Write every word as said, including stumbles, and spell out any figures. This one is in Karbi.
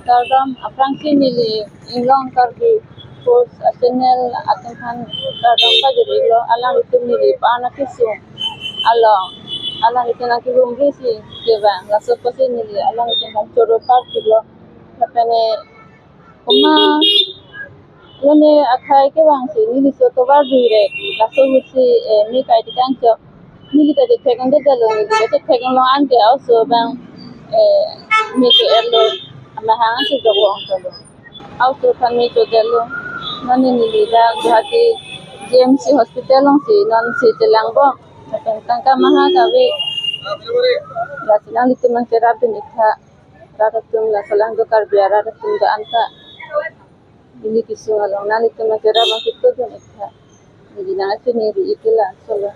Kardom, aphrangsi neli Inglong Karbi Post a-channel atum aphan kardom pajir-iklo. Alanglitum neli pa-an akesung along alanglitum nangkehumri si kevang, laso apotsi neli alanglitum aphan choro parpiklo. Lapen, eh, komat lone akhei kevangsi neli so tovar duirek, laso ahutsi, eh, me kai tikan chok. Neli ta chethek-un-edetlo, neli ta chethek-un-e long an ke a-oso abang, eh, me ke-erlo, amahang si jok long tolo. A-oso aphan me chodetlo. Non neli dak Guwahati G M C Hospital alongsi nonsi chelangbom. Lapen tangka maha kave. Lasi nanglitum nangcherapdun-iktha. Rat atum, laso alang do Karbi arat atum do-an ta. Neli kesung along nanglitum nangcherap nangketodun-iktha. Neli nangchiniri-ikela, solo.